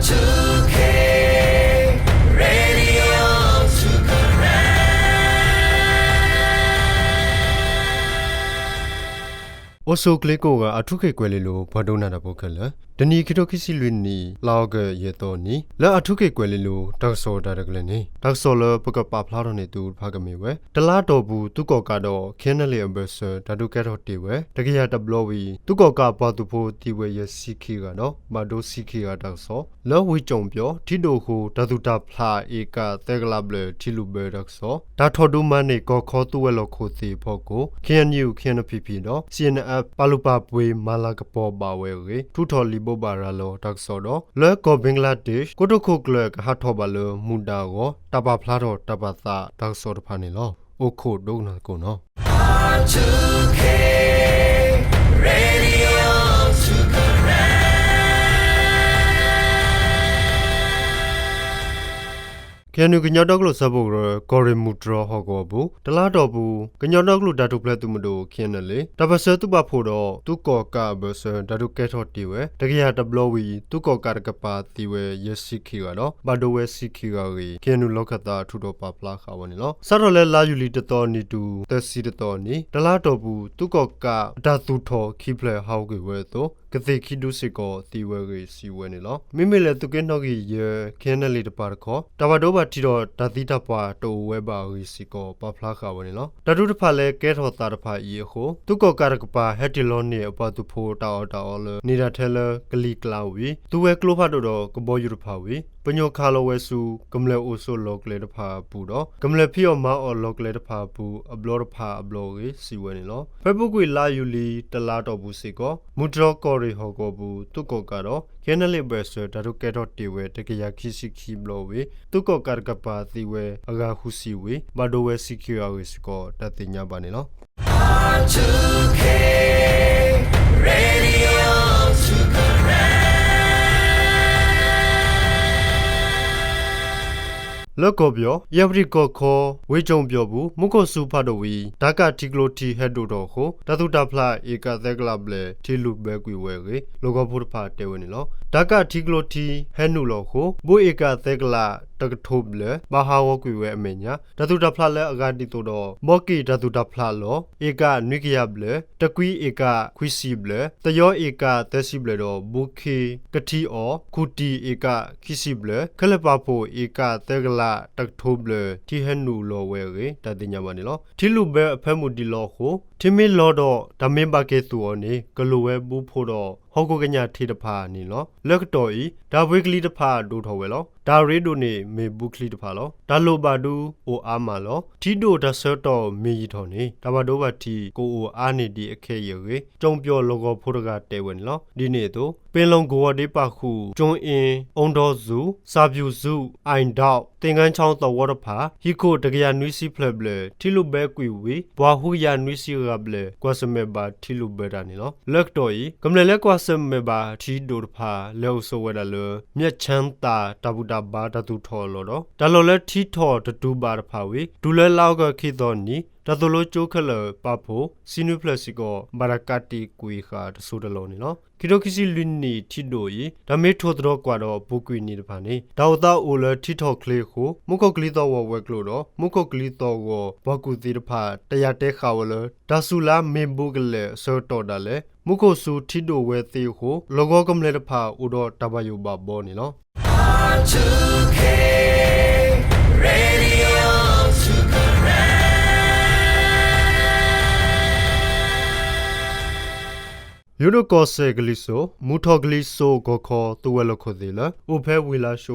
two K Radio two Karen အိၣ်ဆူၣ်ချ့ကိးဂၤ အၣ်ထူခ့ၣ်ကွဲၤလ့လိၤ ပှၤဒိကနၣ်တၢ်ဖိခဲလၢာ်, တနံၤ ခံထိခံဆံလွံၢ်နံၣ် လါအီကူး ယဲၢ်သီနံၤ လၢအၣ်ထူခ့ၣ်ကွဲၤလ့လိၤ တၢ်ကစီၣ်တၢ်ရဲၣ်တၢ်ကျဲၤန့ၣ် တၢ်ကစီၣ်လၢပကပာ်ဖျါထီၣ်န့ၢ်သုတဖၣ်ကမ့ၢ်ဝဲ တလါအတီၢ်ပူၤ သုးကီၣ်ကးဒီး ခ့ၣ်အဲၣ်အၣ်လ့ၣ် အဘၢၣ်စၢၤ တၢ်ဒုးကဲထီၣ်တ့ၢ်ဝဲ တကယၤတဘျီဝံၤ သုးကီၣ်ကးအပှၤသုးဖိသံဝဲယဲၢ်ဆံခံဂၤဒီး ဘၣ်ဒိဆံခံဂၤတၢ်ကစီၣ်, လၢဝ့ၢ်ကၠိၣ်ပၠီၣ် ထံဒိၣ်အဃိ တၢ်သူၣ်တၢ်ဖျး ဧကသၢကလးဘျဲၣ် ထံလုၢ်ဘၢတၢ်ကစီၣ်, တၢ်ထီၣ်ဒုးမၤန့ၢ်ကီၢ်ခီသုးဝဲၤလီၢ်ခိၣ်သ့ၣ်အဖီခိၣ် ခ့ၣ်အဲၣ်ယူၣ် ခ့ၣ်အဲၣ်ပံၣ်ပံၣ် ဒီး စံၣ်အဲၣ်အၣ်အၣ် ပာ်လုၢ်ပာ်ပှ့ၤမၤလၤကပီၤဘၣ်ဝဲအဂ့ၢ် ထုးထီၣ်လံာ်ဘိးဘၣ်ရၤလီၤတၢ်ကစီၣ်ဒီး လၢကီၢ်ဘ့ကလါဒ့း ကိတိာ်ခိၣ်ကျၢၢ်ကဟးထီၣ်ဘၣ်လၢမူဒါအဂီၢ် တၢ်ပာ်ဖျါထီၣ်တၢ်ပာ်သးတၢ်ကစီၣ်တဖၣ်န့ၣ်လီၤ. အိၣ်ခိးဒိကနၣ်သကိးနီၤ. KNU ကညီဒီကလုာ်စၢဖှိၣ်ကရၢ ကီၢ်ရ့ၣ်မုၢ်တြီၢ်ဟီၣ်ကဝီၤပူၤ တလါအတီၢ်ပူၤ ကညီဒီကလုာ်တၢ်ထူၣ်ဖျဲးသုးမုၢ်ဒိၣ် ခ့ၣ်အဲၣ်အၣ်လ့ၣ် တၢ်ပၢၢ်ဆၢသုးပာ်ဖှိၣ်ဒီး သုးကီၣ်ကးအဘၢၣ်စၢၤ တၢ်ဒုးကဲထီၣ်တ့ၢ်ဝဲ တကယၤတဘျီဝံၤ သုးကီၣ်ကးတကပၤသံဝဲယဲၢ်ဆံခံဂၤဒီး ဘၣ်ဒိဝဲဆံခံဂၤအဂ့ၢ် ခ့ၣ်အဲၣ်ယူၣ် လီၢ်ခၢၣ်သးထုးထီၣ်ပာ်ဖျါဃာ်ဝဲန့ၣ်လီၤ. စးထီၣ်လၢလါယူၤလံတသီနံၤတုၤ သၢဆံတသီအနံၤ တလါအတီၢ်ပူၤ သုးကီၣ်ကးအတၢ်သူၣ်ထီၣ်ခံဖျၢၣ်ဟးဂီၤကွံာ်ဝဲအသိး ကသ့ၣ်ခံဒုစ့ၢ်ကီးသံဝဲအဂ့ၢ် စံးဝဲန့ၣ်လီၤ. မ့မ့ၢ်လၢသုးက့နီၣ်ဂံၢ်ယဲၢ် ခ့ၣ်အဲၣ်အၣ်လ့ၣ်တပၤတခီ တၢ်ဘၣ်ဒိဘၣ်ထံးဒီးတၢ်သံတၢ်ပှၢ်တအိၣ်ဝဲဘၣ်အဂ့ၢ်စ့ၢ်ကီး ပာ်ဖျါဃာ်ဝဲန့ၣ်လီၤ. တၢ်ဒုးတဖၣ်လၢကဲထီၣ်သးတဖၣ်အံၤအဃိ သုးကီၣ်ကးတကပၤ ဟဲတ့ၢ်လီၤန့ၢ်အပှၤသုးဖိတၢ်အီၣ်တၢ်အီလၢ န့ၢ်ဒၣ်ထဲလၢကလံၤကျါဝံၤ သူဝဲကျိဖးဒိၣ်ဒီးကဘီယူၤတဖၣ်ဝံၤ ပညိၣ်ခးလီၤဝဲဆူ ကမျၢၢ်အိၣ်ဆိးလီၢ်ကျဲတဖၣ်အပူၤဒီး ကမျၢၢ်ဖံးအီၣ်မၤအီၣ်လီၢ်ကျဲတဖၣ်အပူၤ အဘျီတဖၣ်အဘျီအဂ့ၢ် စံးဝဲန့ၣ်လီၤ. ဖဲအပူၤကွံာ်လါယူၤလံတလါအတီၢ်ပူၤစ့ၢ်ကီး မုၢ်တြီၢ်ကီၢ်ရ့ၣ်ဟီၣ်ကဝီၤပူၤ သုးကီၣ်ကးဒီး ခ့ၣ်အဲၣ်အၣ်လ့ၣ်အဘၢၣ်စၢၤ တၢ်ဒုးကဲထီၣ်တ့ၢ်ဝဲ တကယၤခံဆံခံဘျီဝံၤ သုးကီၣ်ကးတကပၤသံဝဲအဂၤဃုဆံဝံၤ ဘၣ်ဒိဝဲဆံခံဂၤအဂ့ၢ်စ့ၢ်ကီး တၢ်သ့ၣ်ညါဘၣ်န့ၣ်လီၤ. လၢကီၢ်ပယီၤ ယဲၢ်ပတံၢ်ကီၢ်ခီ ဝ့ၢ်ကၠိၣ်ပၠီၣ်ပူၤ မူခိၣ်စူၤဖးဒိၣ်ဝံၤ တၢ်ကးထံကျိထံဟဲဒိၣ်ထီၣ်အဃိ တၢ်သူၣ်တၢ်ဖျး ဧကသၢကလးဘျဲၣ် ထံလုၢ်ဘၢကွံာ်ဝဲအဂ့ၢ် လီၢ်ကဝီၤဖိတဖၣ်တဲဝဲန့ၣ်လီၤ. တၢ်ကးထံကျိထံဟဲနုာ်လီၤအဃိ ဘိဧကသၢကလး တကထိဘျဲၣ် ဘၣ်ဟးဂီၤကွံာ်ဝဲအမဲာ်ညါ တၢ်သူၣ်တၢ်ဖျးလၢအဂၤဒ်သိးဒီး ဘီက့ၣ်တၢ်သူၣ်တၢ်ဖျးလီၢ် ဧကနွံကယၤဘျဲၣ်, တကွံဧကခွံဆံဘျဲၣ်, သယီဧကသၢဆံဘျဲၣ်ဒီး ဘိခ့ကထံအီၣ် ခူၣ်တံၢ်ဧကခံဆံဘျဲၣ်, ခဲလၢာ်ပာ်ဖှိၣ်ဧကသၢကလး တကထိဘျဲၣ် ထံဟဲနုာ်လီၤဝဲအဂ့ၢ် တၢ်သ့ၣ်ညါဘၣ်န့ၣ်လီၤ. ထံလုၢ်ဘၢအဖၢမုၢ်ဒံးလီၤအဃိ ထံမ့ၢ်လီၤဒီး တၢ်မ့ၢ်ဘၣ်က့ၤသူၣ်အီၤန့ၣ် ကလိၣ်ဝဲဘုဖိဒီး ဟီၣ်ခိၣ်ကညးထံးတဖၣ်န့ၣ်လီၤ. လၢကတီၢ်အံၤ တၢ်ဘှ့ကလံၤတဖၣ်ဒိၣ်ထီၣ်ဝဲလီၤ. တၢ်ရ့ဒိၣ်န့ၢ်မ့ၢ်ဘုချံတဖၣ်လီၤ. တၢ်လိၣ်ဘၣ်ဒုအိၣ်အါမးလီၤ. ထံဒိၣ်တၢ်ဆၢကတီၢ်မ့ၢ်ယံာ်ထီၣ်န့ၣ် တၢ်ဘၣ်ဒိဘၣ်ထံးကအိၣ်အါန့ၢ်ဒံးအခဲအံၤအဂ့ၢ် ကၠိၣ်ပၠီၣ်လီၢ်ကဝီၤဖိတဂၤတဲဝဲန့ၣ်လီၤ. ဒ်န့ၣ်အသိး ပ့ၤလီၢ်ကဝီၤဒ့ပာ်ဃုာ် ကၠိၣ်အ့ၣ်, အူဒီၣ်စူၣ်, စၣ်ပၠူၣ်စူၣ်, အၣ်ဒိၣ်, သ့ၣ်ငါဆီသဝီတဖၣ် ဟံၣ်ခိၣ်တကယၤနွံဆံဖျၢၣ်ဘျဲၣ် ထံလုၢ်ဘၢကွံာ်ဝံၤ ပှၤဃုကယၤနွံဆံဂၤဘျဲၣ် ကွၢ်ဆၢၣ်မဲာ်ဘၣ်ထံလုၢ်ဘၢတၢ်န့ၣ်လီၤ. လၢကတီၢ်အံၤ ကမျၢၢ်လၢကွၢ်ဆၢၣ်မဲာ်ဘၣ်ထံဒိၣ်တဖၣ် လဲၤအိၣ်ဆိးဝဲဒၣ်လၢ မျၢ်ဆၣ်သၣ် တၢ်ဘူၣ်တၢ်ဘါတၢ်သူၣ်ထီၣ်အလီၢ်ဒီး တၢ်လီၢ်လၢထံထီၣ်တတုၤဘၣ်တဖၣ်ဝံၤ တုၤလၢလါအီကူးခံသီနံၤ တၢ်သိၣ်လိကၠိခဲလၢာ်ပာ်ဖှိၣ် ဆံနွံဖျၢၣ်စ့ၢ်ကီး ဘၣ်တၢ်ကးတံာ်ကွံာ်ဃာ်တစိၢ်တလီၢ်န့ၣ်လီၤ. ခံထိခံဆံလွံၢ်နံၣ်ထံဒိၣ်အံၤ တၢ်မ့ၢ်ထိၣ်သတြီၤကွၢ်ဒီးအပူၤကွံာ်နံၣ်တဖၣ်န့ၣ် တၢ်အိၣ်သးအိၣ်လၢထံထီၣ်ချ့အဃိ မူခိၣ်ကလံၤသီၣ်ဂီၤဝဲၤကျိၤဒီး မူခိၣ်ကလံၤသီၣ်ဂီၤပှၤကူၣ်သ့တဖၣ် တယာ်တဲဃာ်ဝဲလၢ တၢ်စူၤလၢမ့ၢ်ဘူးကလဲာ်အဆၢကတီၢ်ဒၣ်လဲာ် မူခိၣ်စူၤထံဒိၣ်ဝဲသ့အဃိ လီၢ်ကဝီၤကမျၢၢ်တဖၣ်အိၣ်ဒီးတၢ်ဘၣ်ယိၣ်ဘၣ်ဘီန့ၣ်လီၤ. ယိၤဒိၣ်ကီၢ်စဲၣ်ကလံၤစိး မုၢ်ထီၣ်ကလံၤစိးကီၢ်ခီသုးဝဲၤလီၢ်ခိၣ်သ့ၣ်လၢ အိၣ်ဖဲဝ့ၢ်လါၡိ တၢ်ထီၣ်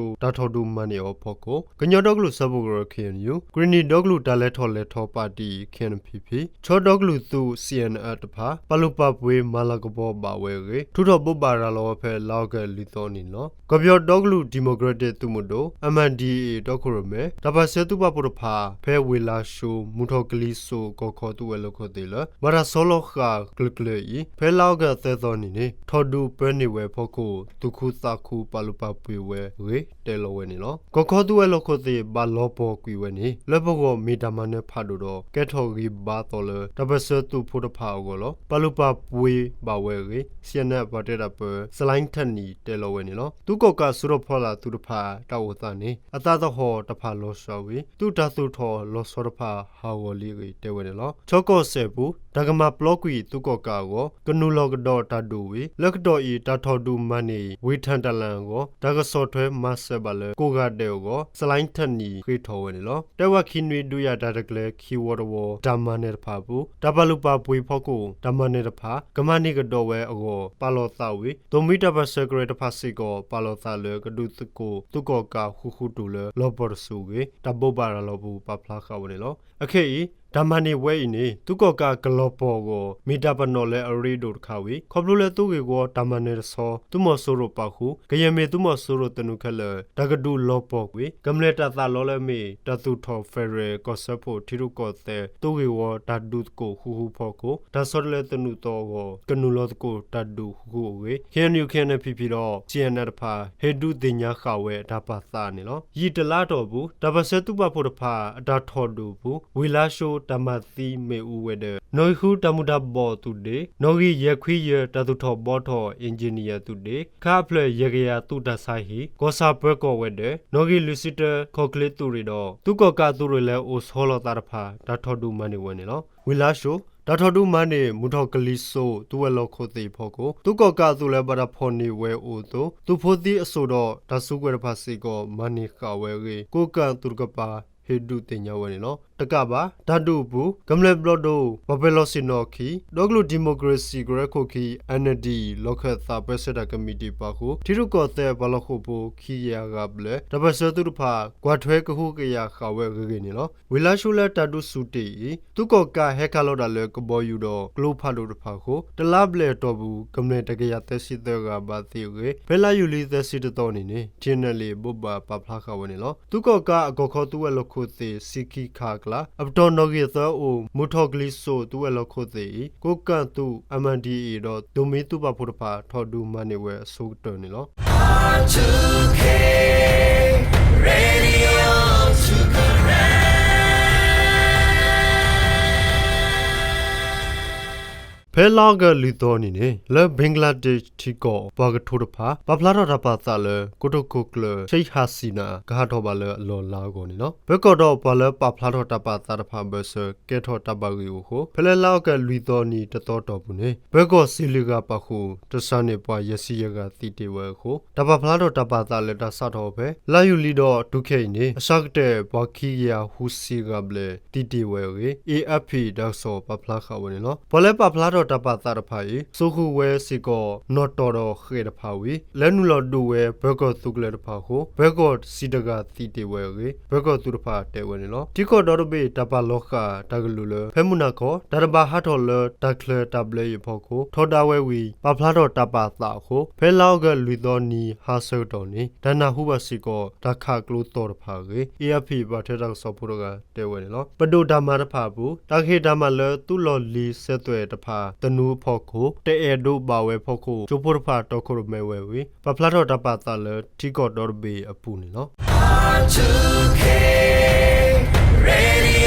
ဒုးမၤန့ၢ်အီၤအဖီခိၣ် ကညီဒီကလုာ်စၢဖှိၣ်ကရၢ ခ့ၣ်အဲၣ်ယူၣ်, ကရ့ၣ်နံၣ်ဒီကလုာ်တၢ်လဲၤထီၣ်လဲၤထီပၣ်တံၣ် ခ့ၣ်အဲၣ်ပံၣ်ပံၣ်, ခၠီဒီကလုာ်သုး စံၣ်အဲၣ်အၣ်တဖၣ် ပာ်လုၢ်ပာ်ပှ့ၤမၤလၤကပီၤဘၣ်ဝဲအဂ့ၢ် ထုးထီၣ်ဘိးဘၣ်ရၤလီၤဝဲဖဲလါအီကူးလွံၢ်သီနံၤန့ၣ်လီၤ. ကီၢ်ပယီၤဒီကလုာ်ဒံၣ်မိၣ်ကရ့းတ့ၣ်သုးမုၢ်ဒိၣ် MNDAA တီခိၣ်ရိၣ်မဲ တၢ်ပၢၢ်ဆၢသုးပာ်ဖှိၣ်တဖၣ် ဖဲဝ့ၢ်လါၡိ မုၢ်ထီၣ်ကလံၤစိးကီၢ်ခီသုးဝဲၤလီၢ်ခိၣ်သ့ၣ်လၢ ဘၣ်တၢ်ဆီလီၤဃာ်ကျၢၤကျၢၤအံၤ ဖဲလါအီကူး သၢသီနံၤန့ၣ် ထီၣ်ဒုးပၢန့ၢ်ဝဲအဖီခိၣ် သူၣ်ခုသးခုပာ်လုၢ်ပာ်ပှ့ၤဝဲအဂ့ၢ် တဲလီၤဝဲန့ၣ်လီၤ. ကီၢ်ခီသုးဝဲၤလီၢ်ခိၣ်သ့ၣ် ဘၣ်လီၤပှီၢ်ကွံာ်ဝဲန့ၣ် လၢပဂီၢ်မ့ၢ်တၢ်မၤနၢၤဖးဒိၣ်ဒီး ကဲထီၣ်ဂံၢ်ဘါသီလၢ တၢ်ပၢၢ်ဆၢသုးဖိတဖၣ်အဂီၢ်လီၤ. ပာ်လုၢ်ပာ်ပှ့ၤဘၣ်ဝဲအဂ့ၢ် စီအနၣ် ပှၤတဲတၢ်ပၢ စလၢထၢၣ်နံၣ် တဲလီၤဝဲန့ၣ်လီၤ. သုးကီၣ်ကးစုထီၣ်ဖီလာ်သုးတဖၣ် တၢ်အိၣ်သးန့ၣ် အသးသဟီၣ်တဖၣ်လီၤစှၤဝံၤ သုးတၢ်သူၣ်ထီၣ်လီၤဆီတဖၣ်ဟးဂီၤလံအဂ့ၢ် တဲဝဲန့ၣ်လီၤ. ချီကီၢ်စဲၣ်ပူၤ တၢ်ကမၤပျီကွံာ်သုးကီၣ်ကးအဂီၢ် ကနုာ်လီၤကဒီးတၢ်ဒုးဝံၤ လၢကတီၢ်အံၤ တၢ်ထီၣ်ဒုးမၤန့ၢ် ဝ့ၢ်ထၢၣ်တလၣ်အဂီၢ် တၢ်ကဆီၣ်ထွဲမၤစၢၤဘၣ်လၢ ကိးဂၤဒဲးအဂီၢ် စလၢထၢၣ်နံၣ် ဃ့ထီၣ်ဝဲန့ၣ်လီၤ. တဲဝဲခံနွံ ဒုးယၤတၢ်တကျဲၤ ခံဝီတဝီ တၢ်မၤနၢၤတဖၣ်အပူၤ တၢ်ပာ်လုၢ်ပာ်ပှ့ၤဖီခိၣ် တၢ်မၤနၢၤတဖၣ် ကမၤန့ၢ်ကဒီးဝဲအဂီၢ် ပာ်လီၤသးဝံၤ သိၣ်မှံတၢ်ပၢၢ်ဆၢကရၢတဖၣ်စ့ၢ်ကီး ပာ်လီၤသးလၢ ကဒုးသကိးသုးကီၣ်ကးဃူဃူတုၤလၢ လီၤပှီၢ်တဆူၣ်အဂ့ၢ် တၢ်ဘိးဘၣ်ရၤလီၤပူၤ ပာ်ဖျါဃာ်ဝဲန့ၣ်လီၤ. အခဲအံၤ တၢ်မၤန့ၢ်ဝဲအံၤန့ၣ် သုးကီၣ်ကးကလီၤပှီၢ်အဂီၢ် မ့ၢ်တၢ်ပနီၣ်လၢအရ့ဒိၣ်တခါဝံၤ ခီဖျိလၢသုးဂ့ၢ်ဝီတၢ်မၤနၢၤတဆီ သုးမီၤစိရိၤပာ်ဃုာ် ကယဲၢ်မ့ၢ်သုးမီၤစိရိၤသနူခဲလၢာ် တၢ်ကဒုးလီၤပှီၢ်ကွံာ် ကမျၢၢ်တၢ်သးလီလၢအမ့ၢ် တၢ်သူၣ်ထီၣ် federal ကီၢ်စၢဖှိၣ်ထံရူၢ်ကီၢ်သဲး သုးဂ့ၢ်ဝီတၢ်ဒုးသကိးဃူဃူဖီခိၣ် တၢ်ဆီတလဲသနူသီအဂီၢ် ကနုာ်လီၤသကိးတၢ်ဒုးဃူဃူအဂ့ၢ် KNU KNPP ဒီး စီအနၣ်တဖၣ် ဟ့ၣ်ဒုးသ့ၣ်ညါဃာ်ဝဲတၢ်ပာ်သးန့ၣ်လီၤ. ယံာ်တလါအတီၢ်အပူၤ တၢ်ပၢၢ်ဆၢသုးပာ်ဖှိၣ်တဖၣ် အတၢ်ထီၣ်ဒုးအပူၤ ဝံၤလါၡိ တၢ်မၤသံမ့ၣ်အူဝဲၤဒၢး နီၣ်ဂံၢ်ဃုတၢ်မူၤတၢ်ဘှီးသုးဒ့ နီၣ်ဂံၢ်ယဲၢ်ခွံယဲၢ် တၢ်သူၣ်ထီၣ်ဘှီထီၣ် engineer သုးဒ့ ခါအဖျၢၣ်ယဲၢ်ကယၤသုးတၢ်ဆါဟံၣ် ကီၢ်ဆၣ်ပၢၤကီၢ်ဝဲၤဒၢး နီၣ်ဂံၢ်လွံၢ်ဆံတၢ ခီၣ်ချ့သုးရ့ၣ်ဒီး သုးကီၣ်ကးအသုးရ့ၣ်လၢအိၣ်ဆီလီၤသးတဖၣ် တၢ်ထီၣ်ဒုးမၤန့ၢ်ဝဲန့ၣ်လီၤ. ဝံၤလါၡိ တၢ်ထီၣ်ဒုးမၤန့ၢ် မုၢ်ထီၣ်ကလံၤစိး သုးဝဲၤလီၢ်ခိၣ်သ့ၣ်အဖီခိၣ် သုးကီၣ်ကးအသုးလၢဘၣ်တၢ်ဖီၣ်န့ၢ်ဝဲအအိၣ်အသိး သုးဖိသံအစိၣ်ဒီး တၢ်စုကဝဲၤတဖၣ်စ့ၢ်ကီး မၤန့ၢ်ဃာ်ဝဲအဂ့ၢ် ကိးကၣ်သုးတကပၤ ဟ့ၣ်ဒုးသ့ၣ်ညါဝဲန့ၣ်လီၤ. တကးဘၣ် တၢ်ဒုးအပူၤ ကမျၢၢ်ဘျီၣ်ဒိၣ် ပှၤပၢၤလီၢ်ဆ့ၣ်နီၤခံ ဒီကလုာ်ဒံၣ်မိၣ်ကရ့ၣ်စံၣ်ကရၢခိၣ်ခံ NLD လီၢ်ခၢၣ်သးပၢဆှၢတၢ်ကမံးတံာ်ပာ်ဃုာ် ထံရူၢ်ကီၢ်သဲးပှၤလီၢ်ဃိာ်ဖိ ခံကယၤဂၤဘျဲၣ် တၢ်ပၢၢ်ဆၢသုးတဖၣ် ကွၢ်ထွဲကဟုကယာ်ဃာ်ဝဲအဂ့ၢ်န့ၣ်လီၤ. ဝံၤလါၡိလၢတၢ်ဒုးဆူၣ်တ့ၢ်အံၤ သုးကီၣ်ကးဟဲခးလီၤတၢ်လၢကဘီယူၤဒီးကျိဖးဒိၣ်တဖၣ်အဃိ တလါဘျဲၣ်အတီၢ်ပူၤ ကမျၢၢ်တကယၤသၢဆံသၢဂၤဘၣ်သံအဂ့ၢ် ဖဲလါယူၤလံသၢဆံတသီနံၤန့ၣ် TNLA ဘိးဘၣ်ပာ်ဖျါဃာ်ဝဲန့ၣ်လီၤ. သုးကီၣ်ကးအကီၢ်ခီသုးဝဲၤလီၢ်ခိၣ်သ့ၣ် ဆံခံခါအကျါ အပတီၢ်နီၣ်ဂံၢ်သၢအိၣ် မုၢ်ထီၣ်ကလံၤစိးသုးဝဲၤလီၢ်ခိၣ်သ့ၣ်အံၤ ကိးကၣ်သုး MNDAA ဒီးသိၣ်မှံသုးပာ်ဖှိၣ်တဖၣ် ထီၣ်ဒုးမၤန့ၢ်ဝဲအဆိကတၢၢ်န့ၣ်လီၤ. ဖဲလါအီကူးလွံၢ်သီနံၤန့ၣ် လၢဘ့ကလါဒ့းထံကီၢ် ပှၤကထိတဖၣ် ပာ်ဖျါထီၣ်တၢ်ပာ်သးလၢ ကိတိာ်ခိၣ်ကျၢၢ် Sheikh Hasina ကဟးထီၣ်ဘၣ်လၢအလီၢ်လၤအဂီၢ်န့ၣ်လီၤ. ပၢၤကီၢ်ဒီးပှၤလၢပာ်ဖျါထီၣ်တၢ်ပာ်သးတဖၣ်အဘၢၣ်စၢၤ ကဲထီၣ်တၢ်ဘၣ်ဂ့ၢ်အိၣ်အဃိ ဖဲလၢလါအီကူးလွံၢ်သီနံၤတသီအတီၢ်ပူၤန့ၣ် ပၢၤကီၢ်စံးလွံၢ်ဂၤပာ်ဃုာ် တၢ်ဆါန့ၢ်ပှၤယဲၢ်ဆံယဲၢ်ဂၤသံတ့ၢ်ဝဲအဃိ တၢ်ပာ်ဖျါထီၣ်တၢ်ပာ်သးလၢတၢ်စးထီၣ်ဖဲ လါယူၤလံဒီးတုၤခဲအံၤန့ၣ် အစှၤကတၢၢ်ပှၤခံကယၤဃုဆံဂၤဘျဲၣ် သံတ့ၢ်ဝဲအဂ့ၢ် AFP တၢ်ကစီၣ်ပာ်ဖျါဃာ်ဝဲန့ၣ်လီၤ. ပှၤလၢပာ်ဖျါထီၣ်တၢ်ပာ်သးတဖၣ်အံၤ စိာ်ဃုာ်ဝဲစ့ၢ်ကီး နီၣ်တီၢ်ဒီးဃဲၣ်တဖၣ်ဝံၤ လဲၤနုာ်လီၤဒုးဝဲပၢၤကီၢ်သုးကလၢၤတဖၣ်အဃိ ပၢၤကီၢ်တဆံတဂၤသံတ့ၢ်ဝဲအဂ့ၢ် ပၢၤကီၢ်သုးတဖၣ်တဲဝဲန့ၣ်လီၤ. ထံကီၢ်ဒီတဘ့ၣ်တၢ်ပာ်လီၤဃာ်တၢ်ကလုၢ်လၢ ဖဲမုၢ်နၤခီ တၢ်တဘၣ်ဟးထီၣ်လၢတၢ်ချၢတၢ်ဘျၢအံၤအဖီခိၣ် ထီဒါဝဲဝံၤ ပာ်ဖျါထီၣ်တၢ်ပာ်သးအဃိ ဖဲလါအီကူးလွံၢ်သီနံၤဟါဆၢကတီၢ်န့ၣ် တၢ်နၢ်ဟူဘၣ်စ့ၢ်ကီး တၢ်ခးကျိသီတဖၣ်အဂ့ၢ် AFP ပှၤထွဲတၢ်ကစီၣ်ဖိတဂၤတဲဝဲန့ၣ်လီၤ. ပဒိၣ်တၢ်မၤတဖၣ်အပူၤ တၢ်ကဟ့ၣ်တၢ်မၤလၢသုးလီၢ်လံၤစဲးသွဲၣ်တဖၣ်သနူအဖီခိၣ် တအဲၣ်ဒိးဘၣ်ဝဲအဖီခိၣ် ကၠိဖိတဖၣ်တီခိၣ်ရိၣ်မဲဝဲဝံၤ ပာ်ဖျါထီၣ်တၢ်ပာ်သးလၢထံကီၢ်ဒီတဘ့ၣ်အပူၤန့ၣ်လီၤ.